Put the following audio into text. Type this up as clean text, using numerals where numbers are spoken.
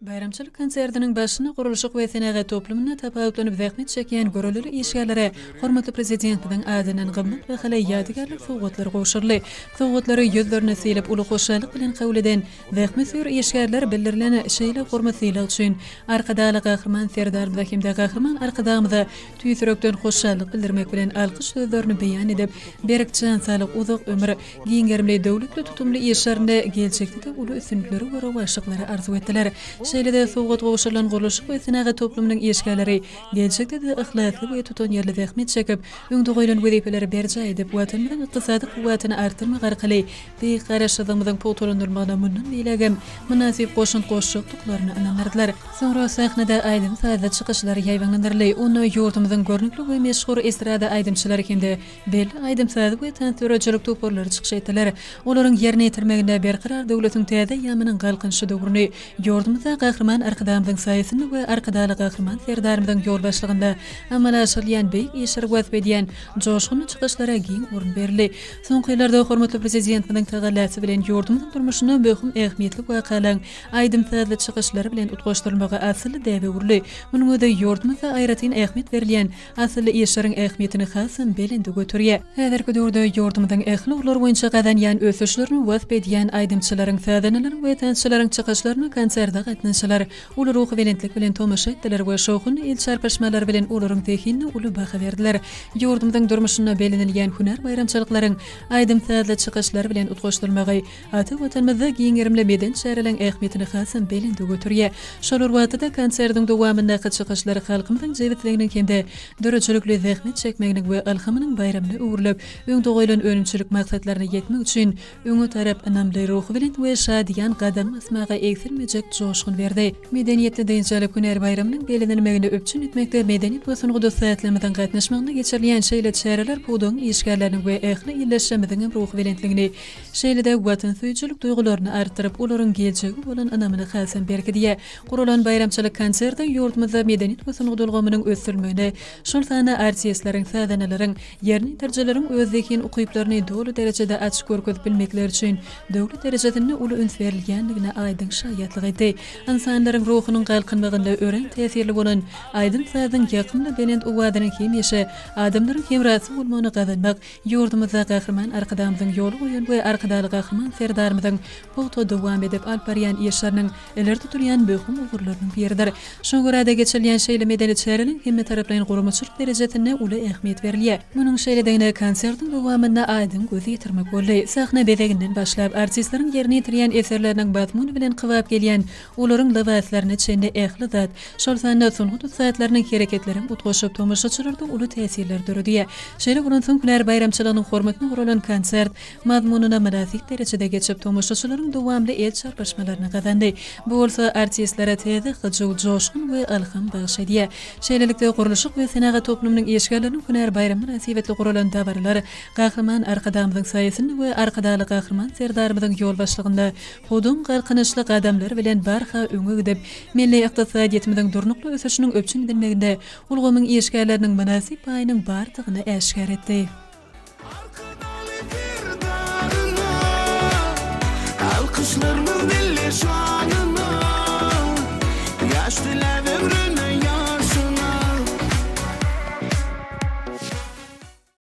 Baýramçylyk konsertiniň başynda gurluşyk we senagat toplumynda tapawutlanyp zähmet çekýän görelde işgärlere hormatly Prezidentimiziň adyndan gymmat bahaly ýadygärlik sowgatlar gowşuryldy. Sowgatlary ýüzlerine sylyp, uly hoşallyk bilen kabul eden zähmetsöýer işgärler bildirilen şeýle hormat-sylag üçin Arkadagly Gahryman Serdarymyza hem-de Gahryman Arkadagymyza tüýs ýürekden hoşallyk bildirmek bilen alkyş sözlerini beýan edip, berk jan saglyk, uzak ömür, Giň gerimli, döwletli tutumly işlerinde geljekde-de uly üstünlikleri we rowaçlyklary arzuw etdiler. Şeýle-de sowgat gowşurylan gurluşyk we senagat toplumynyň işgärleri geljekde-de yhlasly we tutanýerli zähmet çekip, öňde goýlan wezipeleri berjaý edip, Watanymyzyň ykdysady kuwwatyny artdyrmak arkaly beýik Garaşsyzlygymyzyň pugtalandyrylmagyna mundan beýlägem mynasyp goşant goşjakdyklaryna ynandyrdylar. Soňra sahnada aýdym-sazly çykyşlar ýaýbaňlandyryldy. Onda ýurdumyzyň görnükli we meşhur estrada aýdymçylary hem-de Belli aýdym-saz we tans döredijilik toparlary çykyş etdiler. Olaryň ýerine ýetirmeginde Berkarar döwletiň täze eýýamynyň Galkynyşy döwrüni, ýurdumyzda Gahryman Arkadagymyzyň saýasynda we Arkadagly Gahryman Serdarymyzyň ýolbaşçylygynda amala aşyrylýan beýik işleri wasp edýän joşgunly çykyşlara giň orun berildi. Soňky ýyllarda hormatly Prezidentimiziň tagallasy bilen ýurdumyzyň durmuşynda möhüm ähmiýetli wakalaryň aýdym-sazly çykyşlar bilen utgaşdyrylmagy asylly däbe öwrüldi. Munuň özi ýurdumyzda aýratyn ähmiýet berilýän Asylly işleriň ähmiýetini hasam belende göterýär. Häzirki döwürde ýurdumyzyň ähli ugurlar boýunça gazanýan ösüşlerini wasp edýän aýdymçylaryň, sazandalaryň we tansçylaryň çykyşlaryna konserte gatnaşyjylar uly ruhubelentlik bilen tomaşa etdiler we şowhunly el çarpyşmalar bilen olaryň zehinine uly baha berdiler. Ýurdumyzyň durmuşynda bellenilýän hünär baýramçylyklaryň aýdym-sazly çykyşlar bilen utgaşdyrylmagy Ata Watanymyzda giň gerimli medeni çäreleriň ähmiýetini hasam belende göterýär. Şol bir wagtda-da konsertiň dowamyndaky çykyşlar halkymyzyň jebisliginiň hem-de döredijilikli zähmet çekmeginiň we ylhamynyň baýramyna öwrülip, öňde goýlan önümçilik maksatlaryna ýetmek üçin öňe tarap ynamly, ruhubelent we şadyýan gadam basmaga egsilmejek joşgun berdi. Medeniýetli dynç alyp hünär baýramynyň bellenilmegini üpjün etmekde medeniýet we sungat ussatlarymyzyň gatnaşmagynda geçirilýän şeýle çäreler pudagyň işgärleriniň we ähli ildeşlerimiziňem ruhubelentligini Şeýle-de watansöýüjilik duýgularyny artdyryp, olaryň geljege bolan ynamyny hasam berkidýär. Guralan baýramçylyk konserti ýurdumyzda medeniýet we sungat ulgamynyň ösdürilmegine, şol sanda artistleriň, sazandalaryň, ýerine ýetirijileriň öz zehin-ukyplaryny doly derejede açyp görkezip bilmekleri üçin döwlet derejesinde uly üns berilýändigine aýdyň şaýatlyk etdi. Ynsanlaryň ruhunyň galkynmagynda örän täsirli bolan aýdym-sazyň ýakymly belent owazynyň hemişe adamlaryň hemrasy bolmagyny gazanmak Ýurdumyzda Gahryman Arkadagymyzyň ýola goýan we Arkadagly Gahryman Serdarymyzyň pugta dowam edip alyp barýan işleriniň ileri tutulýan möhüm ugurlarynyň biridir. Şoňa görä-de, geçirilýän şeýle medeni çäreleriň hemmetaraplaýyn guramaçylyk derejesinde uly ähmiýet berilýär. Munuň şeýledigine konsertiň dowamynda aýdyň göz ýetirmek boldy. Sahna bezeginden başlap, artistleriň ýerine ýetirýän eserleriniň mazmuny bilen kybap gelýän Olaryň lybaslaryna çenli ähli zat, şol sanda sungat ussatlarynyň hereketlerem utgaşyp, tomaşaçylarda uly täsirler döredýär. Şeýle bolansoň, hünär baýramçylygynyň hormatyna guralan konsert mazmunyna mynasyp derejede geçip, tomaşaçylaryň dowamly el çarpyşmalaryny gazandy. Bu bolsa artistlere täze hyjuw, joşgun we ylham bagyş edýär. Şeýlelikde, gurluşyk we senagat toplumynyň işgärleriniň hünär baýramy mynasybetli guralan dabaralar Gahryman Arkadagymyzyň saýasynda we Arkadagly Gahryman Serdarymyzyň ýolbaşçylygynda Pudagyň galkynyşly gadamlar bilen barha öňe gidip, milli ykdysadyýetimiziň durnukly ösüşiniň üpjün edilmeginde ulgamyň işgärleriniň mynasyp paýynyň bardygyny äşgär etdi. Arkadagly Serdarymyz, alkyşlarmyz milli şanyna.